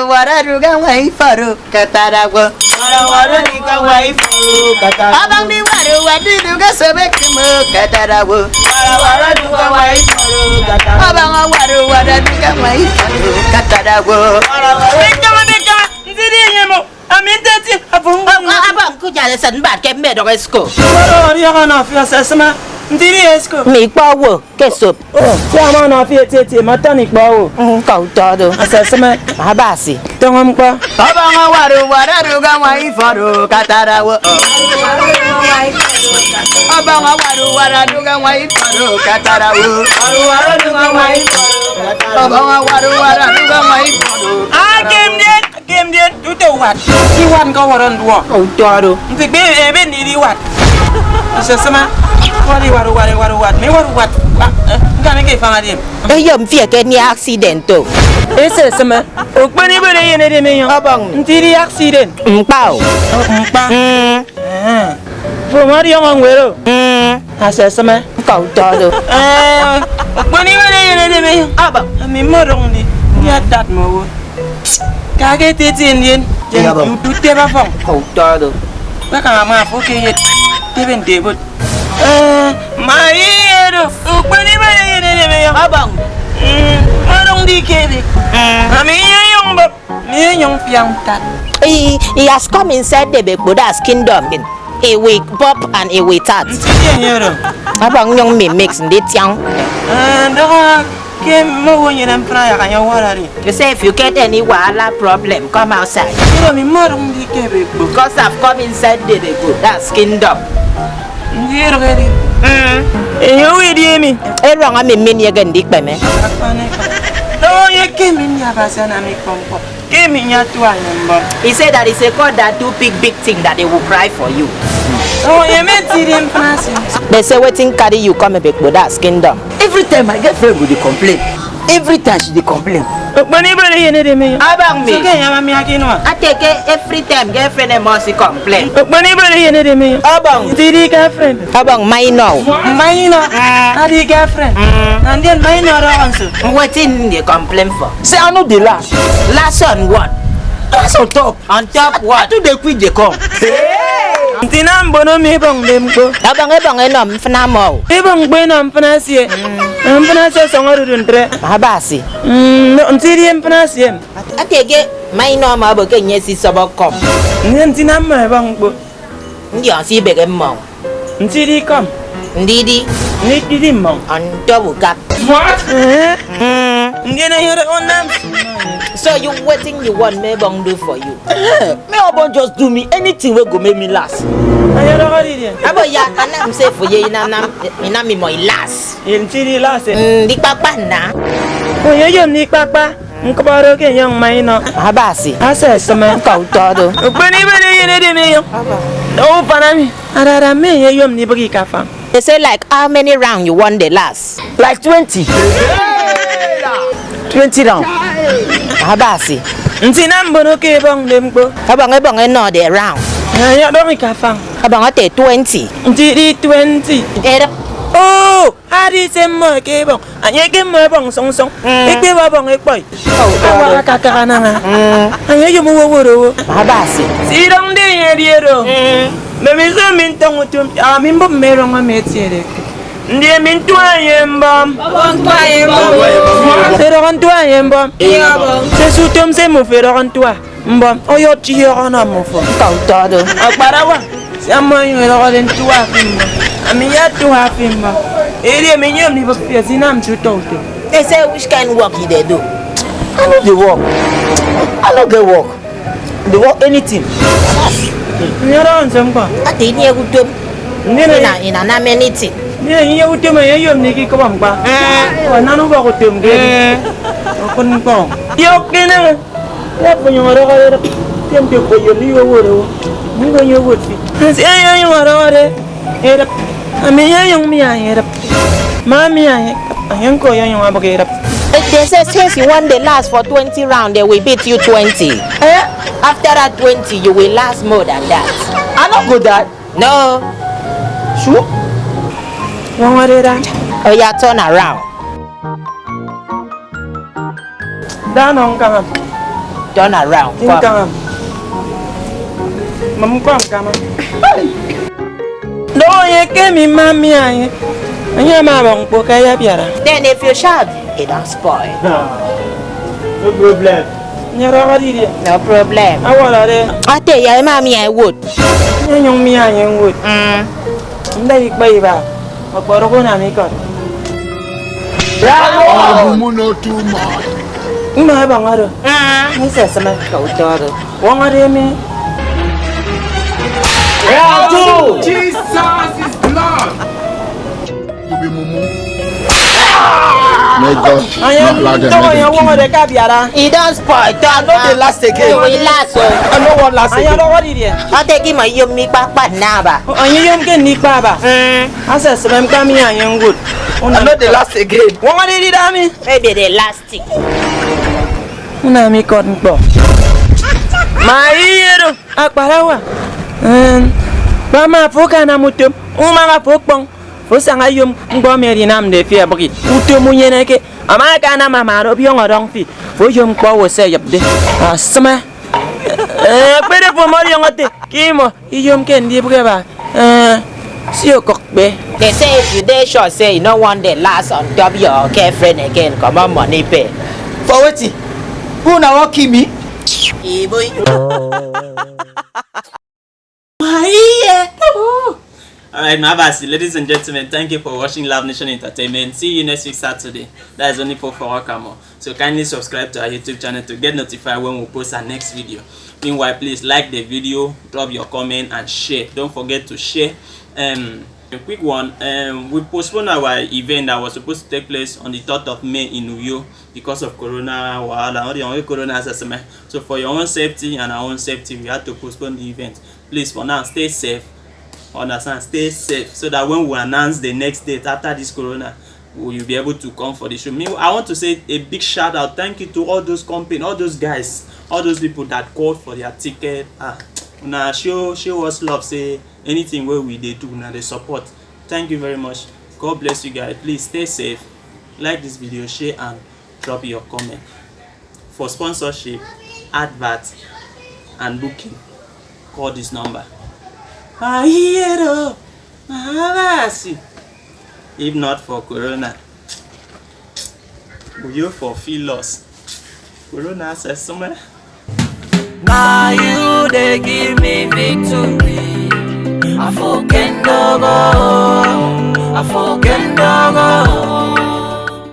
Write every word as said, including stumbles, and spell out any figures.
Wara duga wa ifaro katara wo. Wara wara duga wa ifaro katara wo. Abang di waru wadi duga sebek mo katara wo. Wara wara duga wa ifaro katara wo. Abang waru wara duga wa ifaro katara wo. Wara wara. Bika, bika, ndidi nyemo. Ami nteti abang. Abang kujale san bat ke medo esko. Wara wara ya kana fia sesma. Ndidi esko. Mi kpa wo. Ke sop. Oh, si ama na fi eti eti ma tani kpa o. Mm, ka utado. Aseseme. Abasi. Tongo mkpa. Abang waru wara duga wa ifaro katara wo. Abang waru wara duga wa ifaro katara wo. Abang waru wara duga wa ifaro. Akem dia. Kemdien, tute uwat. Iwat nka wọrọ nduọ. Utọrọ. Nti kpe ebe ndidi iwat. Ise sema. Wari waru wari waru wat. Me waru wat. Ah, eh, nka me ke fanga diem. Eyo mfie ke ni accident o. Ise sema. Okpeni bere yene de me yo. Abang. Nti di accident. Mkpa o. Oh, mkpa. Mm. Eh. Fo mari yo ngwero. Mm. Ase sema. Ka utọrọ. Eh. Okpeni bere yene de me yo. Abang. Ami morong ni. Ni atat mo wo. Ka ke tete ndien, jen. Iya, bang. Utu te ba fong. Ka utado. Ba ka ma fo ke yet. Te ben te bot. Eh, ma ye do. Ukpeni ba ye ne ne me yo. Abang. Mm, ma dong di ke bi. Mm. Ami ye yong bab. Mi ye yong fiang tat. He, he has come inside the Bekbodas kingdom. He will pop and he will tat. Nti ye do. Abang nyong mi mix ndi tiang. Eh, do. Ke mmowo nyene mfịna yak anya ọwọrọ edi. You say if you get any wahala problem, come outside. Oro mi mmadụñ ndi ke ebe ekpo. Because I've come inside the ebe ekpo. That's kingdom. Ndi erụk edi. Mm. Enye owo edi emi. Erọñ ami mminieke ndikpeme. Akpan ekpa. Nọ ye ke mi ndi Abasi anam ikpọ ñkpọ. Ke mi nyatua ye mbọm. He said that it's a God that do big, big thing that they will cry for you. Oh, ye me tiri mfasi. They say wetin carry you come ebe ekpo, that's kingdom. Every time my girlfriend go dey complain. Every time she dey complain. Okponi bere ye ne de me. Abang mi. So ke ya ma mi akinwa. Ateke every time girlfriend must complain. Okponi bere ye ne de me. Abang. Tiri girlfriend. Abang minor. Minor. Ah. Adi girlfriend. Mm. And then minor also. Wetin they complain for? Say I no dey last. Last on what? Last on top. On top what? I too dey quick dey come. Nti na mbono mi ebọñ de mkpo. Ebọñ ebọñ enọ mfịna mọ. Ebọñ mkpo enọ mfịna sie. Mm. Mfịna sie sọñ odudu ntre. Abasi. Mm, no, nti die mfịna sie. Atege ma inọ ma abo ke nye si sọbọ kọm. Nye nti na mma ebọñ mkpo. Ndi ọsibege mmọñ. Ndidi ikọm. Ndidi. Ndidi mmọñ. Ọntọbọ ukap. What? Eh? Mm. Ndien ayọrọ ọnam. So you wetin you want me bọñ do for you? Eh, me ọbọñ just do me anything wey go make me last. Ayọrọ ọdidi. Abo ya anam se fo ye inanam inami mo last. Ndidi last. Mm, di kpakpa na. Oye yom ni kpakpa. Ñkọbọrọ ke enyọñ mma inọ. Abasi. Asa esịme. Ñka utọ do. Okpon ibede eyenede mi yo. Aba. Dọwọ ufan ami. Adada mme eyom ndibịghi ke afañ. They say like how many round you won the last? Like twenty. Twenty round. Abasi. Nti nam mbono ke ebọñ de mkpo. Ebọñ ebọñ enọ the round. Nya ya dọmi ke afañ. Ebọñ ete twenty. Nti di twenty. Erep. Oh! Adi se mmọ eke ebọñ, anye eke mmọ ebọñ sọñ sọñ, mm, ekpep ọbọñ ekpọi. Oh, awara kakara nana. Mm. Anye eyom owo oworo owo. Abasi. Sidọñ ndi enye edi oro. Mm. Mbemiso mi ntọñ utom, ami mbụp mme erọñ emi etiede. Ndi emi ntua ye mbọm. Erọñ ntua ye mbọm. Sesi utom se mmufo erọñ ntua. Mbọm, ọyọt ihiọk ọnọ mmọ ufọn. Nka utọ do. Akparawa, sia mmọ enyuñ erọhọde ntua fi mbọm. Ami ya tua fi mbọm. Edi emi nyom ni bok fi esinam nti utọ utom. They say which kind work you dey do? I no dey work. I no get work. Dey work anything. Nyọrọ nse mkpọ. Ate ini egutom. Nene. Ina, ina nam anything. Nene, ini egutom, eyom ni ki kọbọ mkpa. Eh. Wa nan ubọk utom ke. Eh. Okun mkpọ. Yok kene. Ye afo nyụñ ọdọhọde edịp, ke nte ko oyom iye owot owo, mi ko nyụñ owot fi. Nso enye onyụñ ọdọhọde edịp, ami enye onyụñ miaña edịp. Ma miaña, enye ñko oyonyụñ abụk edịp. They say since you won the last for twenty round, they will beat you twenty. Eh? After that twenty, you will last more than that. I no go die. No. Sure? Wọñọde da. Oya, turn around. Da nọ ñkañ am. Turn around. Come. Nkama. Mam nkwa nkama. Ndo ye ke mi mami anyị. Anyị ama abọ mkpo ka ya bịara. Then if you shout, it don't spoil. No problem. Nyere ọrụ dịrị. No problem. Awara re. Ate ya mami anyị wood. Nye nyong mi anyị wood. Mm. Ndị ikpe iba. Okporo ko na mi kot. Bravo! Ọ bụ mụ na otu ụmụ. Mma ebe nwere. Mm. Nse sema. Ka ụtọ ọrụ. Wọngọrọ emi. Bravo! Jesus is Lord. Obi mumu. May God not allow them. Anya wọngọrọ ka bịara. He don't spoil. I no dey last again. We last. I no wan last again. Anya wọngọrọ dịrị. Ọ take him a yom mi kpakpa naba. Anyị yom ke n'ikpe aba. Mm. Asa sebe mkpa mi anyị ngwot. I no dey last again. Wọngọrọ dịrị dami. Maybe the last thing. Una mi kot mkpọ. Ma iyero akparawa. Em, ba ma fo kana mutum. Uma ma fo kpong. Fo sanga yom ngbo mi ri nam de fi abri. Utum unyene ke. Ama kana mama ro bi ongo dong fi. Fo yom kpo wo se yep de. Asma. Eh, kpere fo mo yongote. Kimo. Iyom ke ndi buke ba. Eh, si okok be. They say if you dey sure say you no want the last on top your girlfriend again, comot money pay. For wetin? Who na wan kill me? Ibo. All right, my Abasi, ladies and gentlemen, thank you for watching Love Nation Entertainment. See you next week Saturday. That is only for Foro Kamo. So kindly subscribe to our YouTube channel to get notified when we post our next video. Meanwhile, please like the video, drop your comment, and share. Don't forget to share. Um, a quick one. Um, we postponed our event that was supposed to take place on the third of May in Uyo because of corona wahala. All the only corona assessment. So for your own safety and our own safety, we had to postpone the event. Please, for now, stay safe. Understand? Stay safe so that when we announce the next date after this corona, will you be able to come for the show? Me, I want to say a big shout out, thank you to all those company, all those guys, all those people that called for their ticket. Ah, una show show us love. Say anything where we they do, now they support. Thank you very much. God bless you guys. Please stay safe. Like this video, share, and drop your comment. For sponsorship, advert, and booking, call this number. Ahiero, Mavasi. If not for corona, will you fulfill us? Corona says somewhere. Now you they give me victory. I forget no go. I forget no go.